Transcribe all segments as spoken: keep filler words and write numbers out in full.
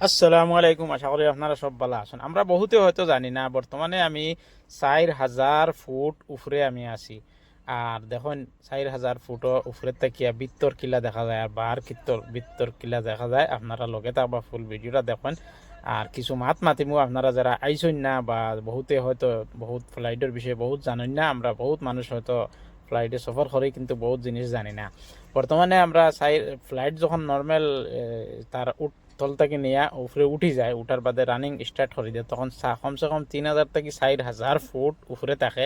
আসসালামু আলাইকুম, আশা করি আপনারা সব ভালা আছইন। আমরা বহুতে হয়তো জানি না, বর্তমানে আমি চাইর হাজার ফুট উপরে আমি আছি। আর দেখইন, চাইর হাজার ফুট উপরে থাকিয়া ভিতর কিলা দেখা যায় আর বার কিত্তর ভিতর কিলা দেখা যায়, আপনারা লগে থাকবা, ফুল ভিডিওটা দেখইন। আর কিছু মাত মাতিমু, আপনারা যারা আইছইন না বা বহুতে হয়তো বহুত ফ্লাইটর বিষয়ে বহুত জানইন না, আমরা বহুত মানুষ হয়তো ফ্লাইটে সফর করি কিন্তু বহুত জিনিস জানি না। বর্তমানে আমরা চাই ফ্লাইট যখন নর্মাল তার উঠ তল থাকি নিয়া উপরে উঠি যায়, উঠার বাদে রানিং স্টার্ট করি দেয়, তখন চা-, কমসে কম তিন হাজার থাকি চাইর হাজার ফুট উপরে থাকে,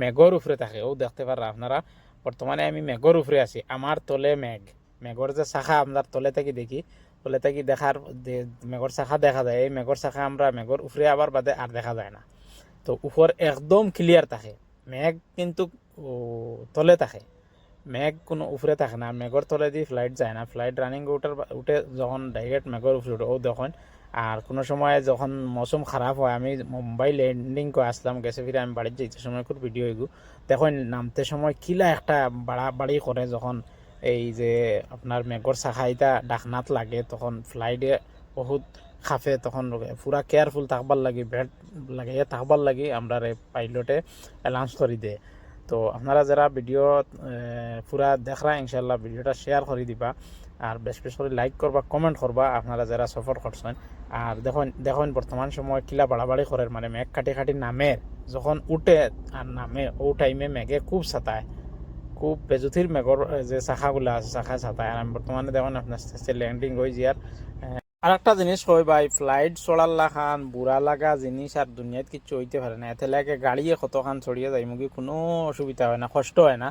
মেঘর উপরে থাকে। অউ দেখতে পাররা আপনারা, বর্তমানে আমি মেঘর উপরে আছি, আমার তলে মেঘ, মেঘর যে শাখা আমরা তলে থাকি দেখি, তলে থাকি দেখার যে মেঘর শাখা দেখা যায়, এই মেঘর শাখা আমরা মেঘর উপরে আবার বাদে আর দেখা যায় না। তো উপর একদম ক্লিয়ার থাকে, মেঘ কিন্তু ও, তলে থাকে, মেঘ কোনো উপরে থাকে না, মেঘর তলেদি ফ্লাইট যায় না। ফ্লাইট রানিং উঠার বা-, উঠে যখন ডাইরেক্ট মেঘর উপরে উঠে, অউ দেখইন। আর কোনো সময় যখন মৌসুম খারাপ হয়, আমি মুম্বাই ল্যান্ডিং করে আসলাম, গেছে ফিরে আমি বাড়িত যাইতে সময় খুব ভিডিও অইগু, দেখইন নামতে সময় কিলা একটা বাড়াবাড়ি করে, যখন এই যে আপনার মেঘর শাখা ইটা ডাকনাত লাগে, তখন ফ্লাইটে বহুত খাফে, তখন পুরা কেয়ারফুল থাকবার লাগি, বেল্ট লাগাইয়া থাকবার লাগি আমরারে পাইলটে অ্যানাউন্স করি দেয়। তো আপনারা যারা ভিডিও, এ, পুরা দেখরা, ইনশাল্লাহ ভিডিওটা শেয়ার করি দিবা, আর বেশ বেশ করি লাইক করবা, কমেন্ট করবা, আপনারা যারা সফর করছইন। আর দেখইন, দেখইন বর্তমান সময় কিলা বাড়াবাড়ি করের, মানে মেঘ কাটি কাটি নামের, যখন উঠে আর নামে, অউ টাইমে মেঘে খুব সাতায়, খুব বেজুতির মেঘর, এ, যে শাখাগুলা আছে, শাখায় সাতায়। আর আমি বর্তমানে দেখইন আপনার আস্তে আস্তে ল্যান্ডিং অই যার, এ, আর একটা জিনিস কই ভাই, ফ্লাইট চড়ার লাখান বুরা লাগা জিনিস আর দুনিয়াত কিচ্ছু অইতে পারে না। এতে লাগে গাড়িয়ে কতখান চড়িয়া যাইমুগি, কোনো অসুবিধা হয় না, কষ্ট হয় না।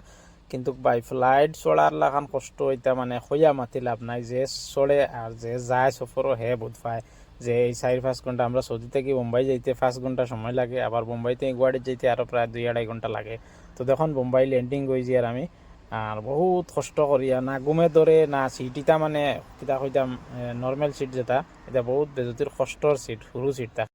কিন্তু ভাই, ফ্লাইট চড়ার লাখান কষ্ট অইতা মানে কইয়া মাতি লাভ নাই। যে চড়ে আর যে যায় সফরও হে বুঝ পায় যে এই চাইর পাঁচ ঘন্টা, আমরা সৌদি থাকি বোম্বাই যাইতে পাঁচ ঘন্টা সময় লাগে, আবার বোম্বাই থাকি গুয়াহাটিত যাইতে আরও প্রায় দুই আড়াই ঘন্টা লাগে। তো দেখইন বোম্বাই ল্যান্ডিং অই যার আমি, আর বহুত কষ্ট করিয়া, না ঘুমে ধরে না সিট, ইটা মানে কিতা কইতাম, নর্মাল সিট যেটা, ইটা বহুত বেজুতির কষ্টর সিট, হুরু সিটটা।